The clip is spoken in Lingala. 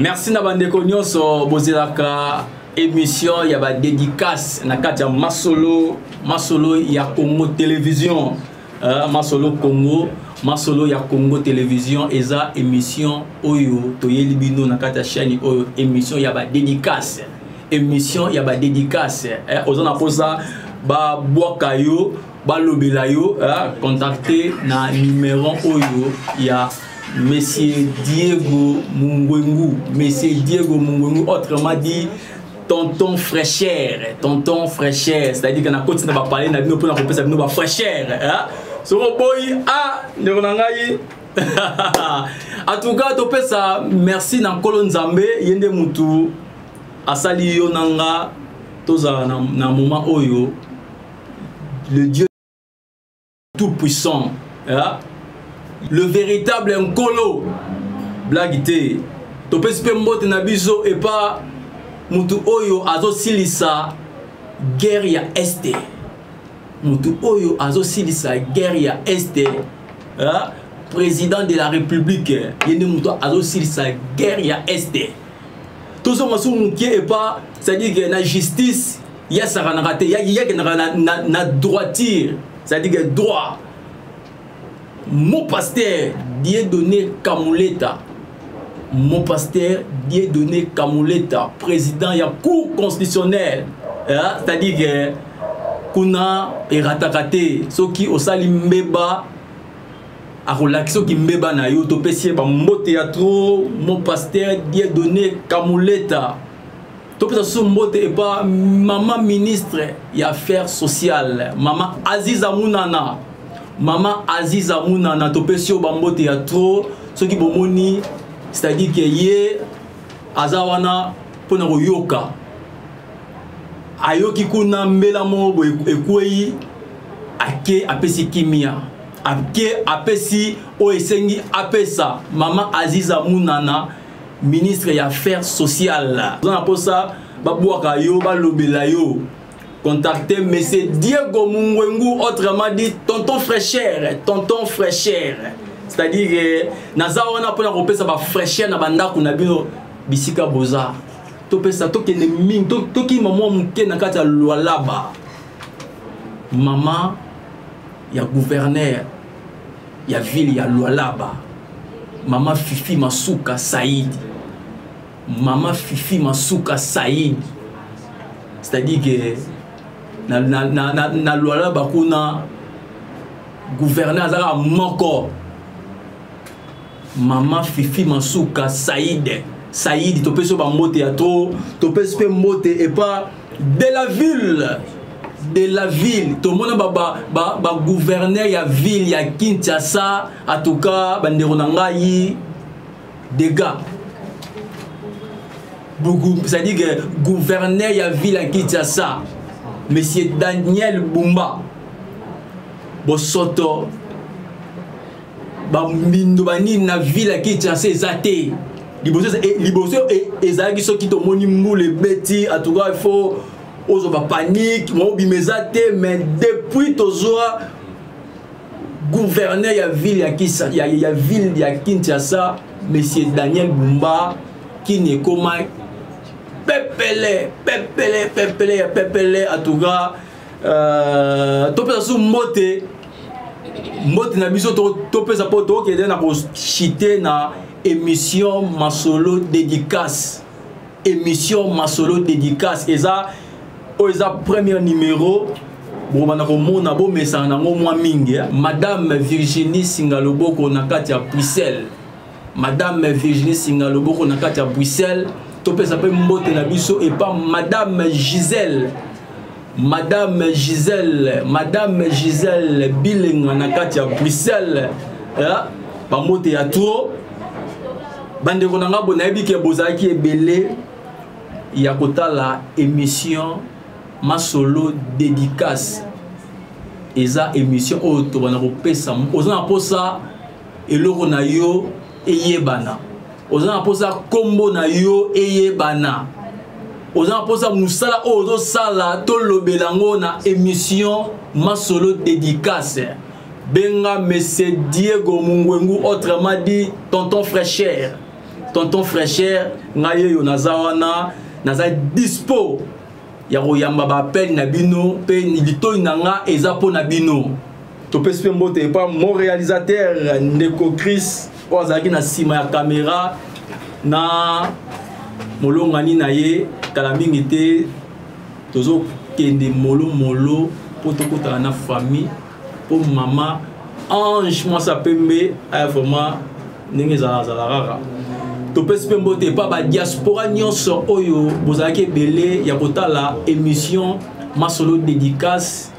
Merci na bandeko nyonso bozelaka émission ya ba dédicace na kati ya masolo masolo ya Congo télévision. Masolo Congo, masolo ya Congo télévision eza émission oyo toyeli bino na kati ya chaîne oyo, émission ya ba dédicace, émission ya ba dédicace. Oza na posa ba bwaka yo, balobela yo, contacter na numéro oyo ya Monsieur Diego Mungwengu, Monsieur Diego Mungwengu, autrement dit Tonton Fraîcheur, Tonton Fraîcheur, c'est-à-dire que na koti na ba parler na bino pona kopesa bino ba fraîcheur, hein? Soko boy a ndeko na ngai. En tout cas, topesa merci na Nkolo Nzambe, yende mutu asali yo na nga tozala na moment oyo, le Dieu tout puissant, hein? Le véritable Nkolo, blague te. Topesi mpe mbote na biso epa mutu oyo azosilisa guerre ya Este, mutu oyo azosilisa guerre ya Este, hein? Président de la République, ye nde mutu azosilisa guerre ya Este. Tozonga so moke epa, c'est-à-dire que na justice ye asakanaka te, ye akendaka na droiture, c'est-à-dire que droit. Mon pasteur Dieudonné Kamuleta, mon pasteur Dieudonné Kamuleta, président ya Cour constitutionnelle, hein? C'est-à-dire que kuna erataka te, soki osali mbeba akolakisa soki mbeba na yo. Topesi ye bambote ya trop, mon pasteur Dieudonné Kamuleta. Topesa susu mbote epa mama ministre ya affaires sociales, mama Aziza Munana, mama Aziza Munana, topesi yo bambote ya trop. Soki bomoni, c'est-à-dire que ye aza wana mpona koyoka, ayoki kuna mbela moko boye ekwei, ake apesi kimia, ake apesi oyo esengi apesa. Mama Aziza Munana, ministre ya affaires sociales, oza na mposa babwaka yo, balobela yo, contactez Monsieur Diego Mungwengu, autrement dit Tonton Fraîcheur, Tonton Fraîcheur, c'est-à-dire que naza wana mpona kopesa ba fraîcheur na bandako na bino bisika boza. Topesa, tokende mingi, tokima mwa moke na kati ya Lualaba, mama ya gouverneur ya ville ya Lualaba, mama Fifi Masuka Saidi, mama Fifi Masuka Saidi, c'est-à-dire que na Lualaba kuna gouverneur azalaka moko, mama Fifi Masuka Saidi. Saidi, topesi yo bambote ya trop. Topesi mpe mbote epa de la ville, de la ville, tomona bagouverneur ya ville ya Kinshasa. En tout cas bandeko na ngai, dégâts, c'est-à-dire que gouverneur ya ville ya Kinshasa, monsieur Daniel Bumba, bosoto bambindo banini na ville ya Kinshasa eza te. Liboso ezalaki soki tomoni mbula ebeti, en tout cas il faut ozwa bapanique, mobima eza te. Mais depuis tozwa gouverneur ya ville ya Kisa, ya ville ya Kinshasa, monsieur Daniel Bumba, kini ekoma pepele pepele pepele ya pepele. En tout cas, topesa su mbote, mbote na biso topesa mpo tokende na kochite na émission masolo dédicace. Émission masolo dédicace eza oyo eza premier numéro, bokobanda komona bomesana nango mwa mingi. Madame Virginie Singaloboko na kati ya Bruxelles, Madame Virginie Singaloboko na kati ya Bruxelles. Topesa mpe mbote na biso epa Madame Gisèle, Madame Gisèle, Madame Gisèle Bilenga na kati ya Bruxelles, bambote ya trop. Bandeko na nga, bo nayebi ke bozalaki ebele ya kotala émission masolo dédicace. Eza émission oyo tobanda kopesa. Oza na posa eloko na yo eyebana, oza na posa kombo na yo eyebana, oza na posa mosala oyo ozosala tolobela yango na émission masolo dédicace, benga Monsieur Diego Mungwengu, autrement dit Tonton Fraîcheur. Tonton Fraîcheur, ngai oyo naza wana, naza dispo ya koyamba baappel na bino, mpe litoi na nga eza mpo na bino. Topesi mpe mbote epa mon réalisateur, ndeko Chris, oyo azalaki na nsima ya kamera na molongani na ye. Kala mingi te, tozokende molomolo mpo tokutana na famille, mpo mama Ange mwasi pembe aya vraiment ndenge ezalazala kaka. Topesi mpe mbote epa badiaspora nyonso oyo bozalaki ebele ya kotala émission Masolo Dédicace.